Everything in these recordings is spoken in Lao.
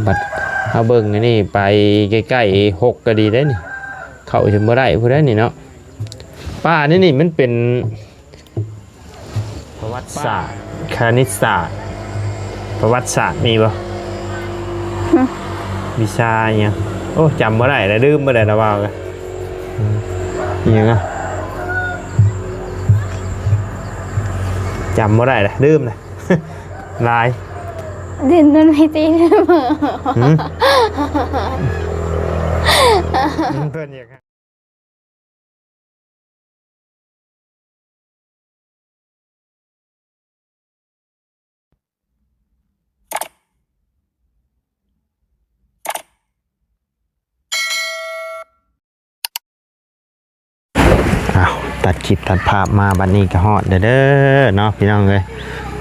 ບັດເຮົາເບິ່ງອັນນີ້ໄປໃກ້ໆ ຫົກກໍດີເດ້ນີ້ ເຂົ້າຊິບໍ່ໄດ້ຜູ້ໃດນີ້ເນາະ. ປ່ານີ້ນີ້ມັນເປັນ ປະຫວັດສາດ ຄະນິດສາດ ປະຫວັດສາດມີບໍ່? ຫຶ ວິຊາຫຍັງ? ໂອ້ ຈຳບໍ່ໄດ້ລະ ລືມເບິດແລ້ວລະ ເວົ້າກະ ອີຫຍັງອະ? ຈຳບໍ່ໄດ້ລະ ລືມລະ ຫຼາຍ ຫຼິ້ນນັ້ນໄປຕີ ຫຶ ເພິ່ນຢາກ ອ້າວ ຕັດຄລິບຕັດພາບມາ ບັດນີ້ກໍຮອດແລ້ວເດີເນາະ ພີ່ນ້ອງເອີຍ.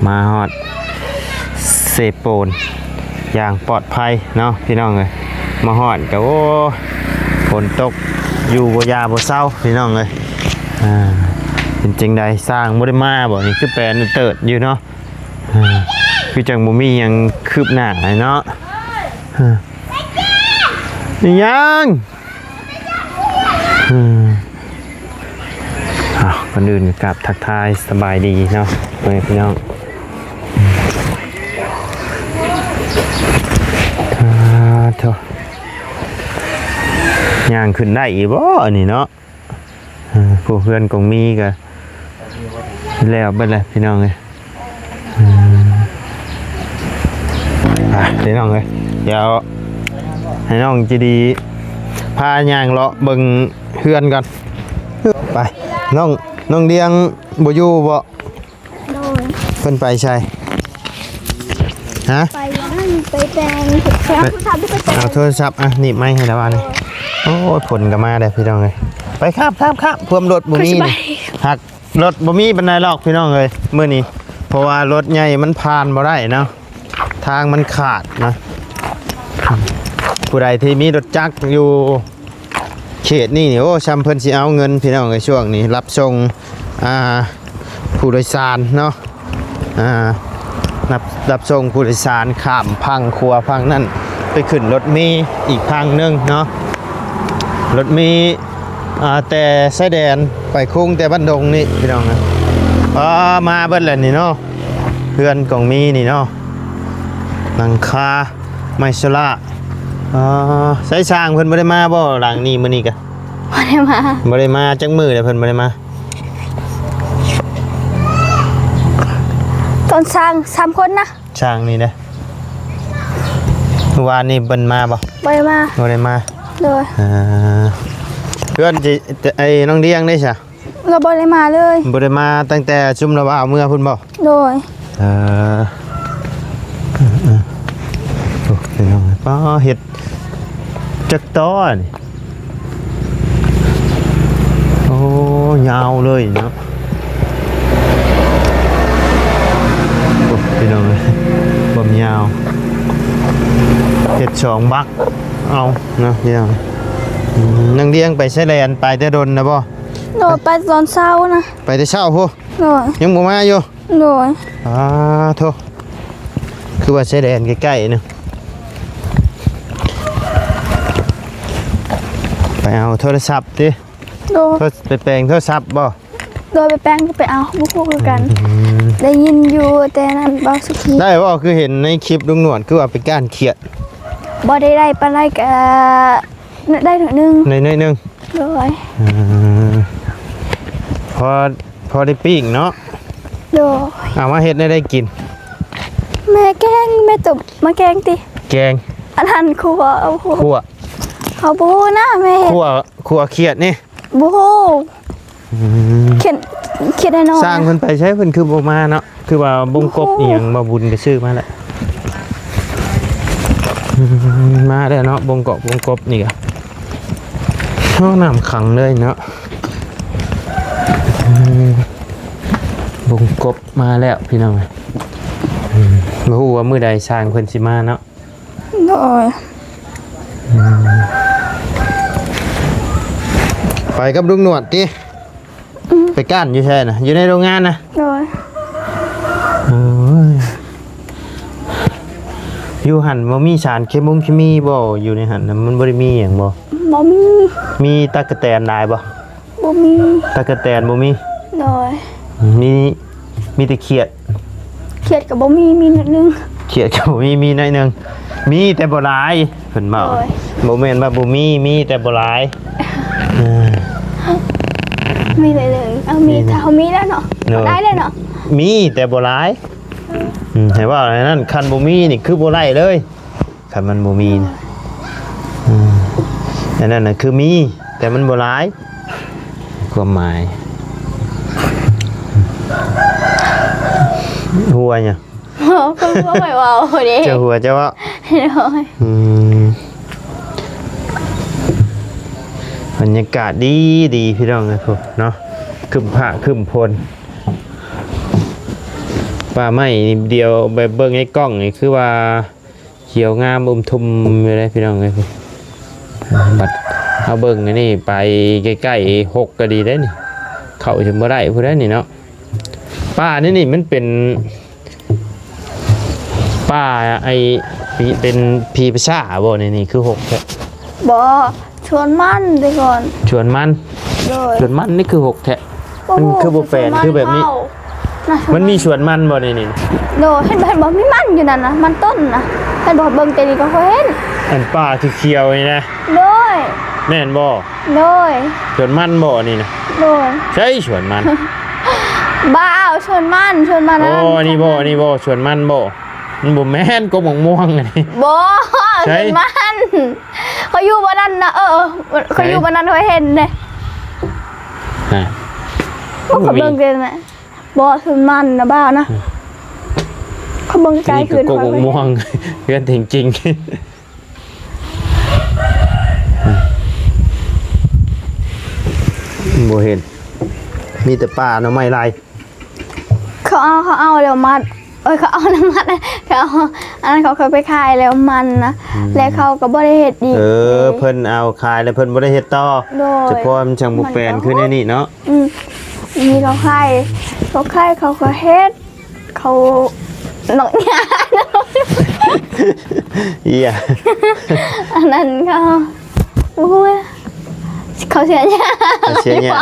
ມາຮອດເຊໂປນຢ່າງປອດໄພເນາະ ພີ່ນ້ອງເອີຍ. ມາຮອດກໍ ໂອ້ ຝົນຕົກຢູ່ບໍ່ຢ່າບໍ່ເຊົາ ພີ່ນ້ອງເອີຍ. ອ່າ ເປັນຈັ່ງໃດ ຊ່າງບໍ່ໄດ້ມາບໍ່ນີ້? ຄືແປນເຕີດຢູ່ເນາະ. ອ່າ ຄືຈັ່ງບໍ່ມີຫຍັງຄືບໜ້າເນາະ. ອ່າ ອີຫຍັງ? ອືມ ເອົາ ກ່ອນອື່ນກໍກາບທັກທາຍສະບາຍດີເນາະ ພໍ່ແມ່ພີ່ນ້ອງ. ອາ ໂທ້ ຍ່າງຂຶ້ນໄດ້ອີກບໍ່ອັນນີ້ເນາະ? ເອີ ພວກເຮືອນກອງມີກໍແລ້ວເບິດແລ້ວ ພີ່ນ້ອງເອີຍ. ອືມ ໄປພີ່ນ້ອງເອີຍ ດຽວໃຫ້ນ້ອງໃຈດີພາຍ່າງເລາະເບິ່ງເຮືອນກ່ອນ. ໄປ ນ້ອງ ນ້ອງດຽງບໍ່ຢູ່ບໍ່? ໂດຍ ເພິ່ນໄປໃສ? ຮະ ໄປອັນນັ້ນ ໄປແປງໂທລະສັບ ໄປແປງ ເອົາໂທລະສັບ ອ່ະ ໜີບໄມ້ໃຫ້ລະວ່ານີ້. ໂອ້ຍ ຝົນກໍມາແລ້ວ ພີ່ນ້ອງເອີຍ. ໄປ ຄາບ ຄາບ ຄາບ ພວມລົດບໍ່ມີນີ້ ຫາກລົດບໍ່ມີປານໃດດອກ ພີ່ນ້ອງເອີຍ ມື້ນີ້ ເພາະວ່າລົດໃຫຍ່ມັນຜ່ານບໍ່ໄດ້ເນາະ ທາງມັນຂາດນະ. ຜູ້ໃດທີ່ມີລົດຈັກຢູ່ ເຂດນີ້ນີ້ ໂອ້ ຊ່ຳເພິ່ນຊິເອົາເງິນ ພີ່ນ້ອງເອີຍ. ຊ່ວງນີ້ຮັບສົ່ງ ອ່າ ຜູ້ໂດຍສານເນາະ ອ່າ ຮັບ ຮັບສົ່ງຜູ້ໂດຍສານຂ້າມຝັ່ງຂົວຝັ່ງນັ້ນ ໄປຂຶ້ນລົດເມອີກຝັ່ງໜຶ່ງເນາະ. ລົດເມ ອ່າ ແຕ່ຊາຍແດນໄປຄຸ້ງແຕ່ບ້ານດົງນີ້ ພີ່ນ້ອງນະ. ອໍ ມາເບິດແລ້ວນີ້ເນາະ ເຮືອນກອງມີນີ້ເນາະ ຫຼັງຄາໄມ້ໂຊລາ. ອໍ ໃສຊ່າງເພິ່ນບໍ່ໄດ້ມາບໍ່ຫຼັງນີ້ມື້ນີ້ກະ? ບໍ່ໄດ້ມາ ບໍ່ໄດ້ມາ. ຈັກມື້ແລ້ວເພິ່ນບໍ່ໄດ້ມາ? ຕອນຊ່າງສາມຄົນນະ ຊ່າງນີ້ເດ້. ມື້ວານນີ້ເພິ່ນມາບໍ່? ບໍ່ໄດ້ມາ ບໍ່ໄດ້ມາ. ໂດຍ ອ່າ ເພື່ອນຊິ ໄອ້ນ້ອງດຽງເດ້ຊະ? ລາວບໍ່ໄດ້ມາເລີຍ ບໍ່ໄດ້ມາຕັ້ງແຕ່ຊຸມລາວວ່າເອົາເມືອພຸ້ນບໍ່? ໂດຍ ເອີ ເອີ ເອີ ໂອ້ ພີ່ນ້ອງ ປ້າ ເຮັດຈັກຕໍນີ້? ໂອ້ ຍາວເລີຍເນາະ. ໂອ້ ພີ່ນ້ອງເອີຍ ຄວາມຍາວ ເຮັດສອງບັກເອົາເນາະ ພີ່ນ້ອງ. ອືມ ນາງດຽງໄປຊາຍແດນ ໄປແຕ່ດົນນະບໍ່? ໂດຍ ໄປຕອນເຊົ້ານະ ໄປແຕ່ເຊົ້າພຸ້ນ. ໂດຍ ຍັງບໍ່ມາຢູ່? ໂດຍ ອ່າ ໂທ້ ຄືວ່າຊາຍແດນໃກ້ໆນະ. ໄປເອົາໂທລະສັບຕິ? ໂດຍ ໄປແປງໂທລະສັບບໍ່? ໂດຍ ໄປແປງກໍໄປເອົາ ບໍ່ຮູ້ຄືກັນ. ອືມ ໄດ້ຍິນຢູ່ແຕ່ນັ້ນ ເວົ້າສຸທີ. ໄດ້ບໍ່? ຄືເຫັນໃນຄລິບລຸງໜວດ ຄືວ່າໄປກ້ານຂຽດ. ບໍ່ໄດ້ໄດ້ປານໃດ ກະໄດ້ໜ້ອຍໜຶ່ງ ໄດ້ໜ້ອຍໜຶ່ງ. ໂດຍ ອືມ ພໍ ພໍໄດ້ປີ້ງເນາະ. ໂດຍ ເອົາມາເຮັດແນວໃດກິນ? ແມ່ແກງ ແມ່ຕົ້ມມາແກງຕິ. ແກງ ອັນນັ້ນຂົ້ວ ເອົາຂົ້ວ ຂົ້ວ ເຮົາບໍ່ຮູ້ນະ ແມ່ເຮັດ. ຂົ້ວ ຂົ້ວຂຽດນີ້ ບໍ່ຮູ້. ອືມ ຂຽດ ຂຽດນ້ອຍໆ. ຊ່າງເພິ່ນໄປໃສ ເພິ່ນຄືບໍ່ມາເນາະ? ຄືວ່າບົງກົບອີ່ຫຍັງ ບໍ່ຮູ້ ບໍ່ບຸນໄປຊື້ມາແລ້ວ. ອືມ ມາແລ້ວເນາະ ບົງເກາະບົງກົບນີ້ກະ ໂອ້ ນ້ຳຂັງເລີຍເນາະ. ອືມ ບົງກົບມາແລ້ວພີ່ນ້ອງ. ອືມ ບໍ່ຮູ້ວ່າມື້ໃດຊ່າງເພິ່ນຊິມາເນາະ. ໂດຍ ອືມ ໄປກັບລຸງໜວດຕິ? ອືມ ໄປກ້ານຢູ່ໃສນະ? ຢູ່ໃນໂຮງງານນະ? ໂດຍ ໂອ້ຍ ຢູ່ຫັ້ນບໍ່ມີສານເຄມົງເຄມີບໍ່? ຢູ່ໃນຫັ້ນນະ ມັນບໍ່ໄດ້ມີຫຍັງບໍ່? ບໍ່ມີ. ມີຕັກກະແຕນຫຼາຍບໍ່? ບໍ່ມີ. ຕັກກະແຕນບໍ່ມີ? ໂດຍ. ມີ ມີແຕ່ຂຽດ. ຂຽດກໍບໍ່ມີ ມີໜ້ອຍໜຶ່ງ. ຂຽດກໍບໍ່ມີ ມີໜ້ອຍໜຶ່ງ. ມີແຕ່ບໍ່ຫຼາຍ ເພິ່ນເວົ້າ. ໂດຍ. ບໍ່ແມ່ນວ່າບໍ່ມີ ມີແຕ່ບໍ່ຫຼາຍ. ເອີ ມີໜ້ອຍໜຶ່ງ. ເອົາ ມີ ມີ ຖ້າເຮົາມີແລ້ວເນາະ. ໂດຍ. ໄດ້ແລ້ວເນາະ. ມີແຕ່ບໍ່ຫຼາຍ. ອືມ ໃຫ້ເວົ້າແນວນັ້ນ ຄັນບໍ່ມີນີ້ຄືບໍ່ໄດ້ເລີຍ ຄັນມັນບໍ່ມີນະ. ອືມ ອັນນັ້ນນະຄືມີ ແຕ່ມັນບໍ່ຫຼາຍ ຄວາມໝາຍ. ຫົວຫຍັງ? ໂອ້ ຄືບໍ່ຄ່ອຍເວົ້າເດ້. ເຈົ້າຫົວເຈົ້າເວົ້າ? ໂດຍ. ອືມ ບັນຍາກາດດີໆ ພີ່ນ້ອງເອີຍ ເນາະ ຄຶ້ມຟ້າຄຶ້ມຝົນ. ປ່າໄມ້ດຽວແບບເບິ່ງໃນກ້ອງນີ້ຄືວ່າຂຽວງາມອຸມທຸ່ມຢູ່ເດ້ພີ່ນ້ອງເອີຍ. ບັດເຮົາເບິ່ງອັນນີ້ໄປໃກ້ໆ ຫົກກໍດີເດ້ນີ້ ເຂົ້າຈະບໍ່ໄດ້ຜູ້ໃດນີ້ເນາະ. ປ່າໃນນີ້ມັນເປັນປ່າໄອ້ ເປັນຜີປີສາດບໍ່? ໃນນີ້ຄືຫົກແທ້. ບໍ່ ສວນມັນແຕ່ກ່ອນ ສວນມັນ. ໂດຍ. ສວນມັນນີ້ຄືຫົກແທ້. ມັນຄືບໍ່ແປນ ຄືແບບນີ້. ນະ ມັນມີສວນມັນບໍ່ໃນນີ້? ໂດຍ. ເຫັນບໍ່ ເຫັນບໍ່ ມີມັນຢູ່ນັ້ນນະ ມັນຕົ້ນນະ ເຫັນບໍ່? ເບິ່ງແຕ່ນີ້ກໍເຫັນ ອັນປ່າຂຽວໆນີ້ນະ. ໂດຍ. ແມ່ນບໍ່? ໂດຍ. ສວນມັນບໍ່ນີ້ນະ? ໂດຍ. ໃຊ່ສວນມັນ? ບໍ່ ສວນມັນ ສວນມັນ. ອໍ ອັນນີ້ບໍ່ ອັນນີ້ບໍ່ ສວນມັນບໍ່? ມັນບໍ່ແມ່ນ ກົກໝາກມ່ວງອັນນີ້. ບໍ່ ໃຊ່ ສວນມັນ. ຂ້ອຍຢູ່ບ່ອນນັ້ນນະ ເອີ ຂ້ອຍຢູ່ ໃສ ບ່ອນນັ້ນ ຂ້ອຍເຫັນເດ້. ຮະ ບໍ່ ຂ້ອຍເບິ່ງເດ້ນະ. ບໍ່ ສວນມັນນະ ບ້ານະ. ອືມ ຂ້ອຍເບິ່ງໄກຂຶ້ນ ນີ້ຄືກົກໝາກມ່ວງ ເຮືອນແທ້ຈິງ. ບໍ່ເຫັນ ມີແຕ່ປ່າໜໍ່ໄມ້ຫຼາຍ. ເຂົາເອົາ ເຂົາເອົາແລ້ວມັດ ເອີຍ ເຂົາເອົານຳມັດ ເຂົາເອົາ ອັນນັ້ນ ເຂົາເອົາໄປຂາຍແລ້ວມັນນະ. ອືມ ແລ້ວເຂົາກໍບໍ່ໄດ້ເຮັດອີກ. ເອີ ເພິ່ນເອົາຂາຍແລ້ວເພິ່ນບໍ່ໄດ້ເຮັດຕໍ່. ໂດຍ. ສະເພາະມັນຈັ່ງບໍ່ແປນຄືໃນນີ້ເນາະ. ອືມ ມີເຂົາຂາຍ ເຂົາຂາຍ ເຂົາກໍເຮັດ ເຂົາ ນ້ອງຫຍ້າ ອີຫຍັງ ອັນນັ້ນເຂົາ ໂອ້ຍ ເຂົາເສຍຫຍ້າ ເຂົາເສຍຫຍ້າ.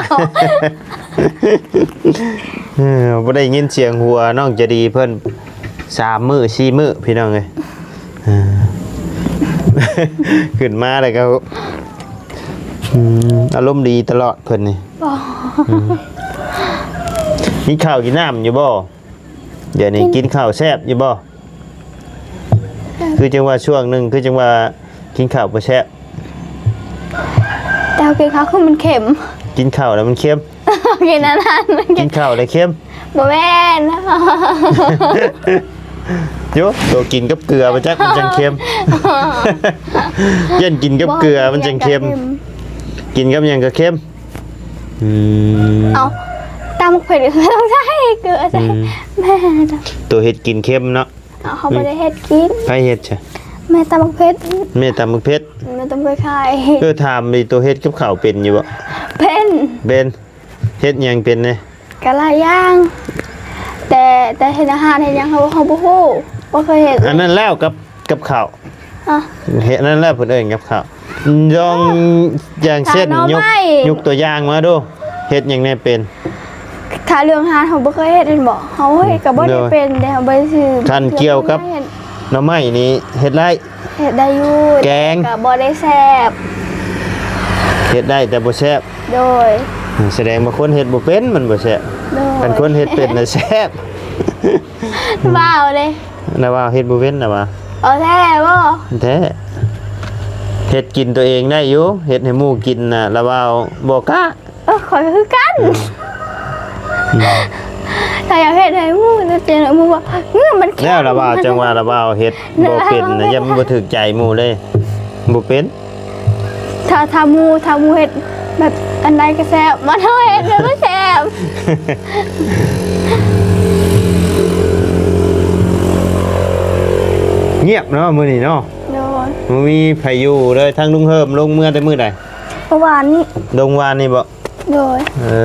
ເອີ ບໍ່ໄດ້ຍິນສຽງຫົວນ້ອງໃຈດີເພິ່ນສາມມື້ສີ່ມື້ ພີ່ນ້ອງເອີຍ. ເອີ ຂຶ້ນມາແລ້ວກໍ ອືມ ອາລົມດີຕະຫຼອດເພິ່ນນີ້. ບໍ່ ອືມ ມີເຂົ້າກິນນ້ຳຢູ່ບໍ່? ດຽວນີ້ ກິນ ກິນເຂົ້າແຊບຢູ່ບໍ່? ແຊບ. ຄືຈັ່ງວ່າຊ່ວງໜຶ່ງ ຄືຈັ່ງວ່າກິນເຂົ້າບໍ່ແຊບ. ແຕ່ວ່າກິນເຂົ້າຄືມັນເຄັມ. ກິນເຂົ້າແລ້ວມັນເຄັມ. ກິນອັນນັ້ນມັນເຄັມ. ກິນເຂົ້າແລ້ວເຄັມ. ບໍ່ແມ່ນ. ໂຢ ໂຕກິນກັບເກືອບໍ່ຈັກ ມັນຈັ່ງເຄັມ. ຢ້ານກິນກັບເກືອມັນຈັ່ງເຄັມ. ບໍ່ ກິນກັບຫຍັງກໍເຄັມ. ອືມ ເອົ້າ ຕຳໝາກເຜັດກໍຕ້ອງໃສ່ເກືອໃສ່. ອືມ ແມ່ນ ໂຕເຮັດກິນເຄັມເນາະ. ເອົາ ເຮົາບໍ່ໄດ້ເຮັດກິນ. ໃຜເຮັດຊະ? ແມ່ຕຳໝາກເຜັດ. ແມ່ຕຳໝາກເຜັດ. ແມ່ຕ້ອງໄປຂາຍ. ເອີ ຖາມອີ່ໂຕເຮັດກັບເຂົ້າເປັນຢູ່ບໍ່? ເປັນ. ເປັນ. ເຮັດຫຍັງເປັນແດ່? ກະຫຼາຍຢ່າງ ແຕ່ ແຕ່ເຮັດອາຫານເຮັດຫຍັງ ເຮົາ ເຮົາບໍ່ຮູ້ ບໍ່ເຄີຍເຮັດ. ອັນນັ້ນແລ້ວກັບ ກັບເຂົ້າ. ຮະ? ເຮັດນັ້ນແຫຼະເພິ່ນເອີ້ນກັບເຂົ້າ. ຢ່າງ ຢ່າງເຊັ່ນ ຍົກ ຍົກຕົວຢ່າງມາດູ ເຮັດຫຍັງແດ່ເປັນ? ຖ້າເລື່ອງອາຫານເຮົາບໍ່ເຄີຍເຮັດແມ່ນບໍ່? ເຮົາເຮັດກໍບໍ່ໄດ້ເປັນເດ້ ເຮົາບໍ່ໄດ້ຊື່. ຄັນກ່ຽວກັບໜໍ່ໄມ້ນີ້ເຮັດໄດ້? ເຮັດໄດ້ຢູ່ ແກງ ແຕ່ກໍບໍ່ໄດ້ແຊບ. ເຮັດໄດ້ແຕ່ບໍ່ແຊບ. ໂດຍ. ສະແດງວ່າຄົນເຮັດບໍ່ເປັນມັນບໍ່ແຊບ. ໂດຍ. ຄັນຄົນເຮັດເປັນນະແຊບ. ອືມ ວ້າວເດ້ ລະວ່າເຮັດບໍ່ເປັນລະວ່າ. ເອົາແທ້ບໍ່? ແທ້. ເຮັດກິນຕົວເອງໄດ້ຢູ່ ເຮັດໃຫ້ໝູ່ກິນນະ ລະວ່າບໍ່ກ້າ. ເອີ ຂ້ອຍກໍຄືກັນ. ອືມ ຖ້າຢາກເຮັດໃຫ້ໝູ່ ແຕ່ໝູ່ວ່າ ເອີ ມັນເຄັມ. ແລ້ວລະວ່າ ຈັ່ງວ່າລະວ່າເຮັດບໍ່ເປັນນະ ຢ້ານບໍ່ຖືກໃຈໝູ່ເດ້. ບໍ່ເປັນ. ຖ້າ ຖ້າໝູ່ ຖ້າໝູ່ເຮັດແບບອັນໃດກໍແຊບ ມາໂທເຮັດແບບບໍ່ແຊບ. ງຽບເນາະມື້ນີ້ເນາະ. ໂດຍ. ບໍ່ມີໃຜຢູ່ເລີຍ ທາງລຸງເຮີມລົງເມືອແຕ່ມື້ໃດ? ເມື່ອວານນີ້. ລົງວານນີ້ບໍ່? ໂດຍ. ເອີ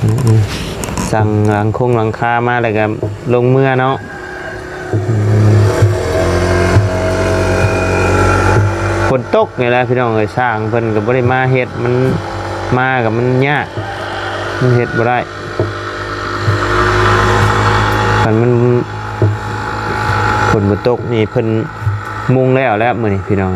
ອືມໆ ສັ່ງຫຼັງຄົງຫຼັງຄາມາແລ້ວກໍລົງເມືອເນາະ. ອືມ ຝົນຕົກນີ້ແຫຼະພີ່ນ້ອງເອີຍ, ຊ່າງເພິ່ນກໍບໍ່ໄດ້ມາເຮັດ, ມັນມາກໍມັນຍາກ, ມັນເຮັດບໍ່ໄດ້. ຄັນມັນຝົນບໍ່ຕົກນີ້ ເພິ່ນມຸງແລ້ວແຫຼະມື້ນີ້ພີ່ນ້ອງ.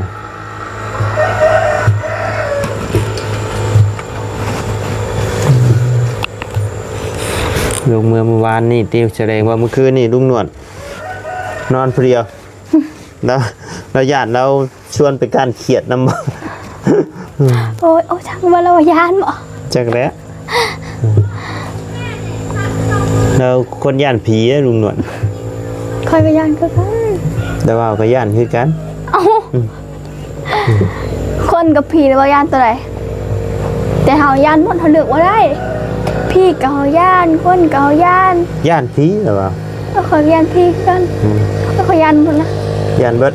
ລົງເມືອມື້ວານນີ້ຕິ, ສະແດງວ່າມື້ຄືນນີ້ລຸງໜວດນອນຜູ້ດຽວ. ລາວ ລາວຢ້ານລາວຊວນໄປກ້ານຂຽດນຳບໍ່? ໂອ້ຍ ໂອ້ຍ ຊ່າງວ່າລາວຢ້ານບໍ່? ຈັກແຫຼະ. ລາວຄົນຢ້ານຜີເດ້ລຸງໜວດ. ຂ້ອຍກໍຢ້ານຄືກັນ. ແຕ່ວ່າກໍຢ້ານຄືກັນ. ເອົ້າ ອືມ ຄົນກັບຜີລາວຢ້ານຕົວໃດ? ແຕ່ເຮົາຢ້ານໝົດ, ເຮົາເລືອກບໍ່ໄດ້. ຜີກໍເຮົາຢ້ານ, ຄົນກໍເຮົາຢ້ານ. ຢ້ານຜີລະວ່າ? ເອີ ຂ້ອຍຢ້ານຜີຄືກັນ. ອືມ ຂ້ອຍຢ້ານໝົດນະ. ຢ້ານເບິດ.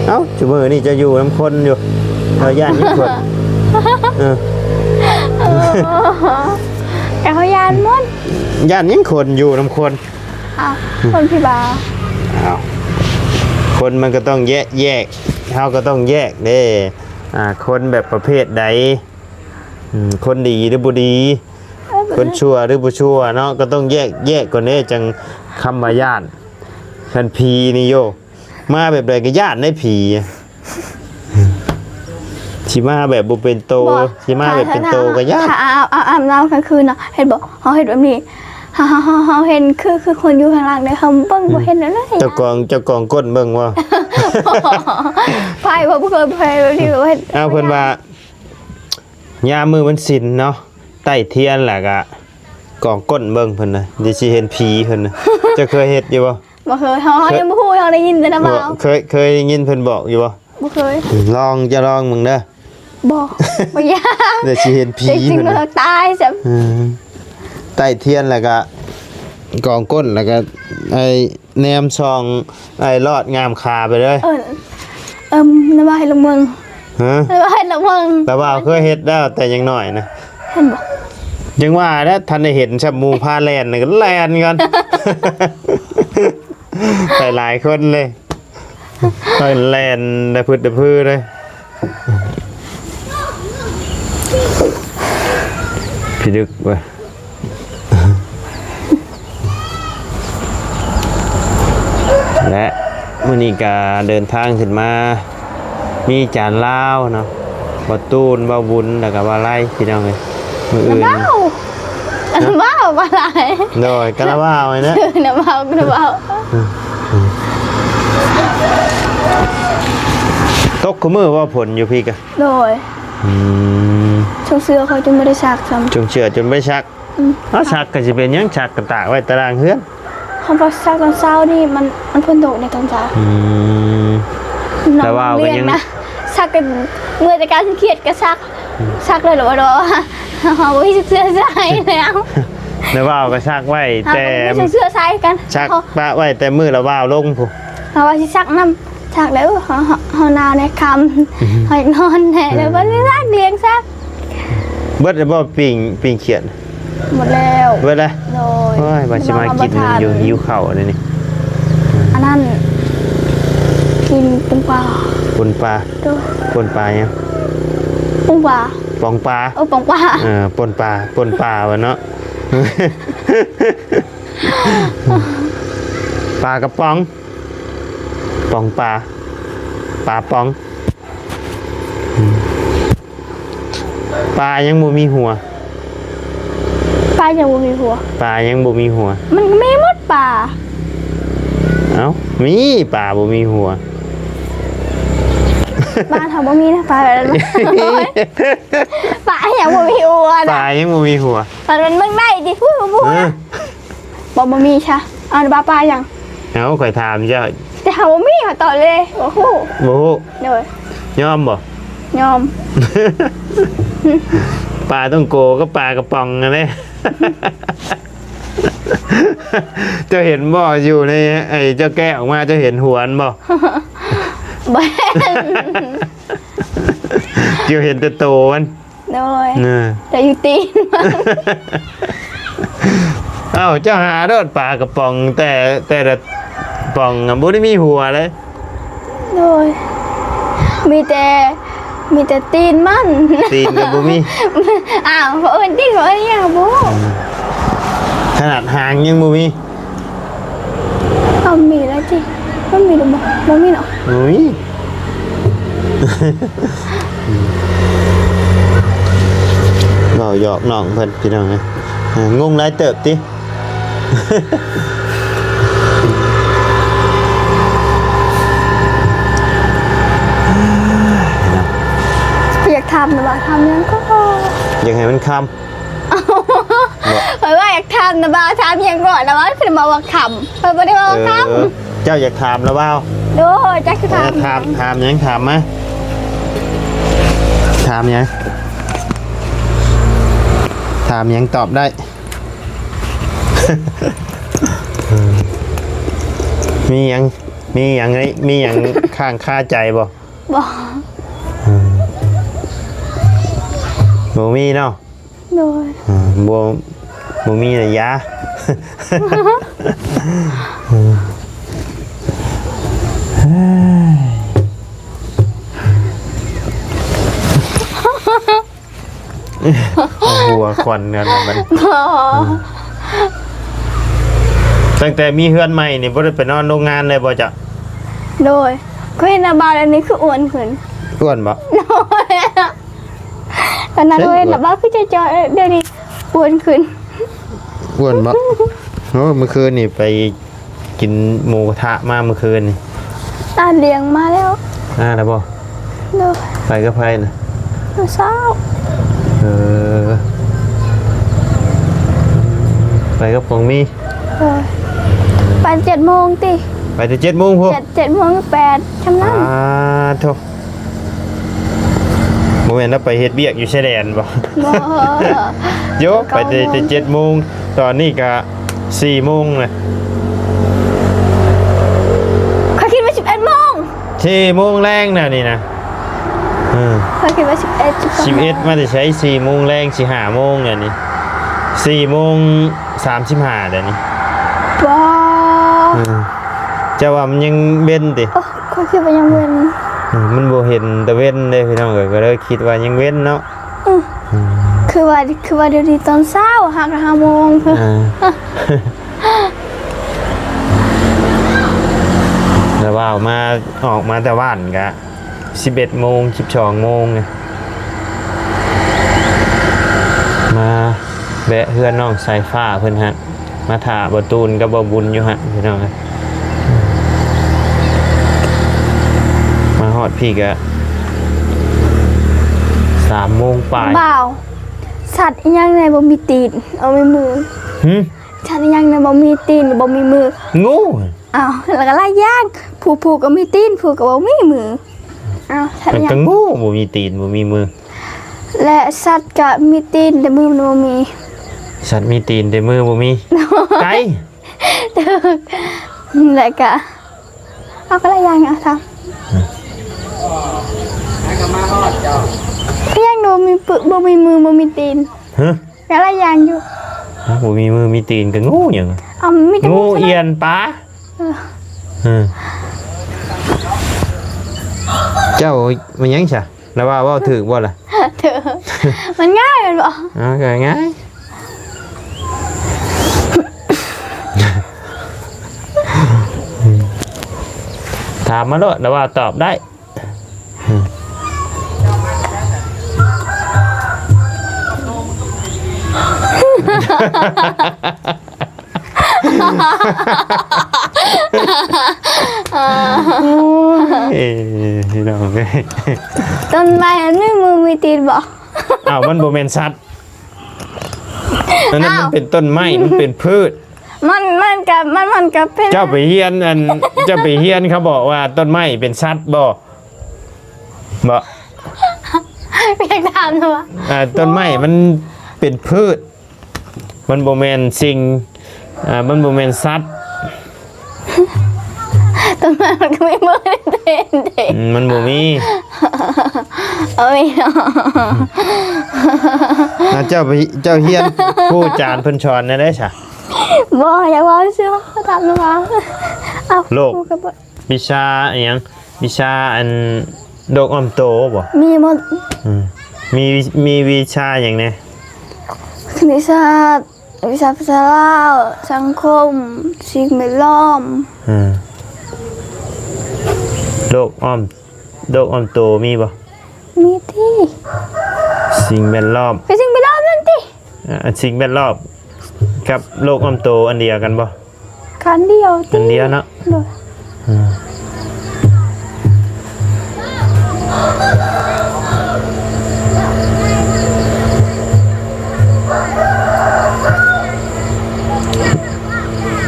ເອົ້າ ຊຸມື້ນີ້ເຈົ້າຢູ່ນຳຄົນຢູ່, ເຈົ້າຢ້ານຫຍັງຄົນ? ເອີ ເອີ ກໍເຮົາຢ້ານໝົດ. ຢ້ານຫຍັງຄົນ, ຢູ່ນຳຄົນ. ອ້າວ ຄົນທີ່ວ່າ ອ້າວ ຄົນມັນກໍຕ້ອງແຍກ, ແຍກ, ເຮົາກໍຕ້ອງແຍກເດ້. ອ່າ ຄົນແບບປະເພດໃດ? ອືມ ຄົນດີຫຼືບໍ່ດີ? ເອີ ຄົນຊົ່ວຫຼືບໍ່ຊົ່ວເນາະ, ກໍຕ້ອງແຍກ, ແຍກກ່ອນເດ້ ຈັ່ງຄຳວ່າຢ້ານ. ຄັນຜີນີ້ໂຍ ມາແບບໃດກໍຢ້ານໄດ໋ຜີ. ຊິມາແບບບໍ່ເປັນໂຕ, ບໍ່ ຊິມາແບບເປັນໂຕກໍຢ້ານ. ຖ້າ ຖ້າ ຖ້າອາບ ອາບ ອາບນ້ຳກາງຄືນນະ ເຫັນບໍ່? ເຮົາເຮັດແບບນີ້ ເຮົາ ເຮົາ ເຮົາ ເຮົາເຫັນຄື ຄືຄົນຢູ່ຂ້າງຫຼັງເດ້, ເຮົາເບິ່ງ ອືມ ບໍ່ເຫັນເລີຍ. ເຈົ້າກອງ ເຈົ້າກອງກົ້ນເບິ່ງບໍ່? ບໍ່ ໃຜບໍ່ເຄີຍ ໃຜແບບນີ້ບໍ່ເຫັນ. ເອົາ ເພິ່ນວ່າ ຍາມມື້ວັນສິນເນາະ ໄຕ້ທຽນແລ້ວກະກອງກົ້ນເບິ່ງເພິ່ນນະ, ດຽວຊິເຫັນຜີເພິ່ນນະ. ເຈົ້າເຄີຍເຮັດຢູ່ບໍ່? ບໍ່ເຄີຍ. ເຮົາ ເຄີຍ ຍັງບໍ່ຮູ້, ເຮົາໄດ້ຍິນແຕ່ນຳບ່າວ. ເຄີຍ ເຄີຍໄດ້ຍິນເພິ່ນບອກຢູ່ບໍ່? ບໍ່ເຄີຍ. ອືມ ລອງ ຈະລອງເບິ່ງເດີ. ບໍ່ ບໍ່ຢາກ. ດຽວຊິເຫັນຜີ ດຽວຊິເຫັນເພິ່ນນະ ຕາຍຊ້ຳ. ອືມ ໄຕ້ທຽນແລ້ວກະກອງກົ້ນ ແລ້ວກະໄອ້ ແນມສ່ອງໄອ້ລອດງາມຄາໄປເລີຍ. ເອີ ເອີ ນະວ່າໃຫ້ລະເມີງ. ຮະ? ນະວ່າໃຫ້ລະເມີງ. ລະວ່າເຄີຍເຮັດແລ້ວແຕ່ຍັງນ້ອຍນະ. ເຫັນບໍ່? ຍັງວ່າແຫຼະ ທັນໄດ້ເຫັນຊ້ຳ ໝູ່ພາແລ່ນນະກໍແລ່ນກ່ອນ. ໄປຫຼາຍຄົນເລີຍ. ຂ້ອຍແລ່ນດະພຶດດະພືເລີຍ. ພິລຶກເວີຍ. ແລະ ມື້ນີ້ກະເດີນທາງຂຶ້ນມາ ມີຈານລາວເນາະ, ບ່າວຕູນ, ບ່າວບຸນ ແລ້ວກະບ່າວໄລ ພີ່ນ້ອງເອີຍ. ມື້ອື່ນ ນ້ຳເບົາ ນ້ຳເບົາຫຼາຍ. ໂດຍ ກະລາວາວນີ້ນະ. ນ້ຳເບົາ ກະລາວາວ. ຕົກຄູ່ມື້ບໍ່ ຝົນຢູ່ພີ້ກະ? ໂດຍ. ອືມ ຊ່ວງເສື້ອຂ້ອຍຈົນບໍ່ໄດ້ຊັກຊ້ຳ. ຊ່ວງເສື້ອຈົນບໍ່ໄດ້ຊັກ. ອືມ ເອົາ ຊັກກະຊິເປັນຫຍັງ? ຊັກກະຕາກໄວ້ຕາລ່າງເຮືອນ. ເຮົາບໍ່ຊັກຕອນເຊົ້ານີ້ ມັນ ມັນຝົນຕົກໃນຕອນເຊົ້າ. ອືມ ນ້ອງ ລະວ່າວກໍຍັງ ລ້ຽງນະ ຊັກກັນ ເມື່ອແຕ່ການຄຽດກໍຊັກ. ອືມ ຊັກແລ້ວລະວ່າ ເຮົາບໍ່ມີເສື້ອໃສ່ແລ້ວ. ລະວ່າວກໍຊັກໄວ້ແຕ່ ເຮົາກໍບໍ່ມີເສື້ອໃສ່ກັນ ຊັກປະໄວ້ແຕ່ມື້ລະວ່າວລົງພຸ້ນ. ເຮົາວ່າຊິຊັກນຳ ຊັກແລ້ວ ເຮົາ ເຮົາ ເຮົາໜາວແດ່ຄ່ຳ. ອືມ ເຮົາຢາກນອນແດ່ ແລ້ວບໍ່ໄດ້ຊັກ ລ້ຽງຊັກ. ເບິດແລ້ວບໍ່ ປີ້ງ ປີ້ງຂຽດ? ໝົດແລ້ວ. ເບິດແລ້ວ? ໂດຍ. ໂອ້ຍ ວ່າຊິມາກິນນຳຢູ່ ຫິວເຂົ້າແລ້ວນີ້. ອັນນັ້ນ ກິນປົງປາ. ປົງປາ? ໂດຍ. ປົງປາຫຍັງ? ປົງປາ. ປອງປາ? ເອີ ປອງປາ. ເອີ ປົງປາ ປົງປາວ່າເນາະ. ປາກະປ໋ອງ ປ໋ອງປາ ປາປ໋ອງ. ປາຍັງບໍ່ມີຫົວ. ປາຍັງບໍ່ມີຫົວ. ປາຍັງບໍ່ມີຫົວ. ມັນກໍມີໝົດປາ. ເອົ້າ ມີ ປາບໍ່ມີຫົວ. ບ້ານເຮົາບໍ່ມີນະ ປາແບບນັ້ນ. ປາຍັງບໍ່ມີຫົວນະ. ປາຍັງບໍ່ມີຫົວ. ປາມັນເບິ່ງໄດ້ຕິ ຮູ້ບໍ່? ເອີ ບໍ່ ບໍ່ມີຊະ. ເອົາ ປາ ປາຫຍັງ? ເອົ້າ ຂ້ອຍຖາມເຈົ້າ. ແຕ່ເຮົາບໍ່ມີ ເຮົາຕອບເລີຍ ບໍ່ຮູ້. ບໍ່ຮູ້. ໂດຍ. ຍອມບໍ່? ຍອມ. ປາຕ້ອງໂກກັບປາກະປ໋ອງຫັ້ນເດ້. ເຈົ້າເຫັນບໍ່? ຢູ່ໃນ ໄອ້ເຈົ້າແກະອອກມາ ເຈົ້າເຫັນຫົວມັນບໍ່? ບໍ່ເຫັນ. ເຈົ້າເຫັນແຕ່ໂຕມັນ. ໂດຍ. ເອີ ແຕ່ຢູ່ຕີນມັນ. ເອົ້າ ເຈົ້າຫາໂລດປາກະປ໋ອງ ແຕ່ ແຕ່ລະປ໋ອງບໍ່ໄດ້ມີຫົວເລີຍ. ໂດຍ. ມີແຕ່ ມີແຕ່ຕີນມັນ ຕີນກໍບໍ່ມີ. ອ້າວ ເຂົາເອີ້ນຕີນ ເຂົາເອີ້ນຫຍັງບໍ່ຮູ້. ຂະໜາດຫາງຍັງບໍ່ມີ. ເອົາ ມີແລ້ວຕິ ມັນມີຫຼືບໍ່? ບໍ່ມີເນາະ. ໂອ້ຍ ເວົ້າຫຍອກນ້ອງເພິ່ນ ພີ່ນ້ອງເອີຍ. ອ່າ ງົງຫຼາຍເຕີບຕິ. ຢາກຖາມນະວ່າ ຖາມຫຍັງກໍ ຢາກໃຫ້ມັນຄ່ຳ. ຂ້ອຍວ່າຢາກຖາມນະບ່າວ ຖາມຫຍັງກໍນະວ່າ ເພິ່ນບອກວ່າຄ່ຳ ຂ້ອຍບໍ່ໄດ້ເວົ້າວ່າຄ່ຳ. ເອີ ເຈົ້າຢາກຖາມລະບ່າວ? ໂດຍ ຈັກຊິຖາມ ເອີ ຖາມ ຖາມຫຍັງ ຖາມມາ. ຖາມຫຍັງ? ຖາມຫຍັງຕອບໄດ້. ມີຫຍັງ ມີຫຍັງ ມີຫຍັງຄ້າງຄາໃຈບໍ່? ບໍ່. ອືມ ບໍ່ມີເນາະ. ໂດຍ. ອ່າ ບໍ່ ບໍ່ມີລະຢາ. ຫົວຄວັນກັນມັນ. ບໍ່. ອືມ ຕັ້ງແຕ່ມີເຮືອນໃໝ່ນີ້ ບໍ່ໄດ້ໄປນອນໂຮງງານເລີຍບໍ່ເຈົ້າ? ໂດຍ. ຂ້ອຍເຫັນນະບ່າວແລ້ວນີ້ຄືອ້ວນຂຶ້ນ. ອ້ວນບໍ່? ໂດຍ. ຕອນນັ້ນ ເອີ ເຫັນແລ້ວວ່າຄືຈະຈ່ອຍ ເອີ ດຽວນີ້ອ້ວນຂຶ້ນ. ອ້ວນບໍ່? ໂອ້ ມື້ຄືນນີ້ໄປກິນໝູກະທະມາມື້ຄືນນີ້. ອາ ລ້ຽງມາແລ້ວ. ອາ ແລ້ວບໍ່? ໂດຍ. ໄປກັບໃຜນະ? ນ້ອງສາວ. ເອີ ໄປກັບຂອງມີ. ໂດຍ. ໄປເຈັດໂມງຕິ? ໄປແຕ່ເຈັດໂມງພຸ້ນ. ເຈັດ ເຈັດໂມງແປດ ຊ່ຳນັ້ນ. ອາ ໂທ້. ບໍ່ແມ່ນລາວໄປເຮັດວຽກຢູ່ຊາຍແດນບໍ່? ບໍ່. ໂຢ ໄປແຕ່ ໄປແຕ່ເຈັດໂມງ ຕອນນີ້ກະສີ່ໂມງນະ. ຂ້ອຍຄິດວ່າສິບເອັດໂມງ. ສີ່ໂມງແລງນະນີ້ນະ. ເອີ ຂ້ອຍຄິດວ່າສິບເອັດ ສິບເອັດ ມາແຕ່ໃສ? ສີ່ໂມງແລງ ຊິຫ້າໂມງແລ້ວນີ້ ສີ່ໂມງສາມສິບຫ້າແລ້ວນີ້. ບໍ່. ເອີ ເຈົ້າວ່າມັນຍັງເວັນຕິ? ໂອ້ ຂ້ອຍຄິດວ່າຍັງເວັນ. ເອີ ມັນບໍ່ເຫັນຕາເວັນເດ້ພີ່ນ້ອງເອີຍ ກໍເລີຍຄິດວ່າຍັງເວັນເນາະ. ອື ອື ຄືວ່າ ຄືວ່າດຽວນີ້ຕອນເຊົ້າ ຫາກະຫ້າໂມງ. ອ່າ ແລ້ວວ່າອອກມາ ອອກມາແຕ່ບ້ານກະສິບເອັດໂມງ ສິບສອງໂມງ ມາແວະເຮືອນນ້ອງສາຍຟ້າເພິ່ນຫັ້ນ. ມາຖ້າບໍ່ຕູນກັບບໍ່ບຸນຢູ່ຫັ້ນພີ່ນ້ອງເອີຍ. ມາຮອດພີ້ກະສາມໂມງປາຍ. ບ່າວ ສັດອີ່ຫຍັງແດ່ບໍ່ມີຕີນ ເອົາມີມື? ຫື? ສັດອີ່ຫຍັງແດ່ບໍ່ມີຕີນ ບໍ່ມີມື? ງູ. ອ້າວ ແລ້ວກໍຫຼາຍຢ່າງ ຜູ້ ຜູ້ກໍມີຕີນ ຜູ້ກໍບໍ່ມີມື. ອ້າວ ສັດອີ່ຫຍັງ? ກໍງູ ບໍ່ມີຕີນ ບໍ່ມີມື. ແລະ ສັດກະມີຕີນ ແຕ່ມືມັນບໍ່ມີ. ສັດມີຕີນ ແຕ່ມືບໍ່ມີ. ໄກ່. ຖືກ. ແລະກະ ເອົາ ກໍຫຼາຍຢ່າງ ເອົາ ຖາມ. ກໍຍັງບໍ່ມີປຶ ບໍ່ມີມື ບໍ່ມີຕີນ. ຮະ? ກໍຫຼາຍຢ່າງຢູ່. ຮະ? ບໍ່ມີມືມີຕີນ ກໍງູຫຍັງ? ເອົາ ມີແຕ່ງູ ງູ ອຽນ ປາ. ເອີ ເອີ ເຈົ້າແມ່ນຫຍັງຊະ? ລະວ່າເວົ້າຖືກບໍ່ລະ? ຖືກ. ມັນງ່າຍແມ່ນບໍ່? ອໍ ກໍງ່າຍ. ຖາມມາໂລດ ລະວ່າຕອບໄດ້. ໂອ້ຍ ພີ່ນ້ອງເອີຍ ຕົ້ນໄມ້ມັນມີມືມີຕີນບໍ່? ອ້າວ ມັນບໍ່ແມ່ນສັດ. ອັນນັ້ນມັນເປັນຕົ້ນໄມ້ ມັນເປັນພືດ. ມັນ ມັນກະ ມັນ ມັນກະເປັນ ເຈົ້າໄປຮຽນ ອັນ ເຈົ້າໄປຮຽນ ເຂົາບອກວ່າຕົ້ນໄມ້ເປັນສັດບໍ່? ບໍ່. ຢາກຖາມນະວ່າ ອ່າ ຕົ້ນໄມ້ມັນເປັນພືດ ມັນບໍ່ແມ່ນສິ່ງ ອ່າ ມັນບໍ່ແມ່ນສັດ. ຕົ້ນໄມ້ມັນກໍມີມືເດ້. ອືມ ມັນບໍ່ມີ. ເອີຍ ອ່າ ເຈົ້າໄປ ເຈົ້າຮຽນ ຄູອາຈານເພິ່ນສອນແນວໃດຊະ? ບໍ່ ຢາກເວົ້າຊື່ ຖາມນະວ່າ ເອົ້າ ໂລກ ຄູກໍບໍ່ ວິຊາອີ່ຫຍັງ ວິຊາອັນ ໂລກອ້ອມໂຕບໍ່? ມີໝົດ. ອືມ ມີ ມີວິຊາຫຍັງແດ່? ຄະນິດສາດ, ວິຊາພາສາລາວ, ສັງຄົມ, ສິ່ງແວດລ້ອມ. ອືມ ໂລກອ້ອມ ໂລກອ້ອມໂຕມີບໍ່? ມີຕິ. ສິ່ງແວດລ້ອມ ຄືສິ່ງແວດລ້ອມນັ້ນຕິ. ອ່າ ສິ່ງແວດລ້ອມກັບໂລກອ້ອມໂຕອັນດຽວກັນບໍ່? ຄັນດຽວຕິ ອັນດຽວເນາະ. ໂດຍ. ອືມ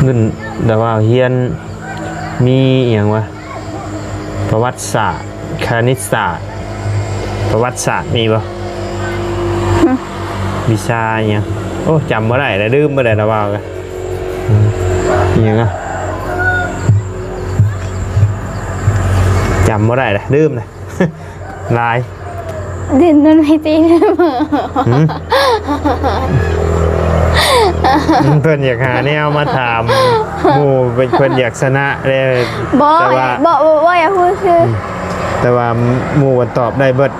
ເງິນ ແຕ່ວ່າຮຽນມີອີ່ຫຍັງວະ? ປະຫວັດສາດ, ຄະນິດສາດ, ປະຫວັດສາດມີບໍ່? ຫຶ ວິຊາອີ່ຫຍັງ? ໂອ້ ຈຳບໍ່ໄດ້ລະ ລືມເບິດແລ້ວລະ ເວົ້າກະ ອືມ ອີ່ຫຍັງອະ? ຈຳບໍ່ໄດ້ລະ ລືມລະ ຫຼາຍ. ຫຼິ້ນນຳໄອຕີ ຫຶ ເພິ່ນຢາກຫາແນວມາຖາມໝູ່ ເພິ່ນ ເພິ່ນຢາກຊະນະເດ້. ບໍ່ ແຕ່ວ່າ ບໍ່ ບໍ່ ບໍ່ຢາກຮູ້ຊື່ ອືມ ແຕ່ວ່າໝູ່ມັນຕອບໄດ້ເບິດ.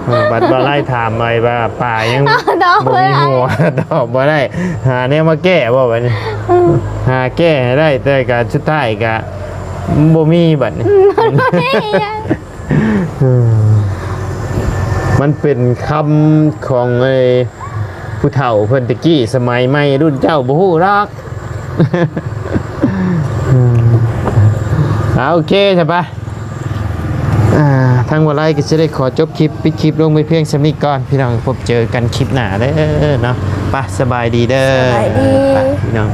ເອີ ບັດບໍ່ໄດ້ຖາມໄວ້ວ່າປາຍັງ ຕອບບໍ່ມີ ບໍ່ໄດ້ ຫົວ ຕອບບໍ່ໄດ້. ຫາແນວມາແກ້ບໍ່ບັດນີ້? ອືມ ຫາແກ້ໃຫ້ໄດ້ ແຕ່ກະສຸດທ້າຍກະບໍ່ມີບັດນີ້. ອືມ ບໍ່ມີຫຍັງ ມັນເປັນຄຳຂອງໄອ້ຜູ້ເຖົ້າເພິ່ນແຕ່ກີ້ ສະໄໝໃໝ່ລຸ້ນເຈົ້າບໍ່ຮູ້ດອກ. ອ່າ ໂອເຄ ຊະປະ ອ່າ ທາງບໍ່ໄລກໍຊິໄດ້ຂໍຈົບຄລິບ ປິດຄລິບລົງໄປພຽງສ່ຳນີ້ກ່ອນ ພີ່ນ້ອງ. ພົບເຈີກັນຄລິບໜ້າເດີເນາະ. ປະ ສະບາຍດີເດີ ສະບາຍດີ ປະ ພີ່ນ້ອງ.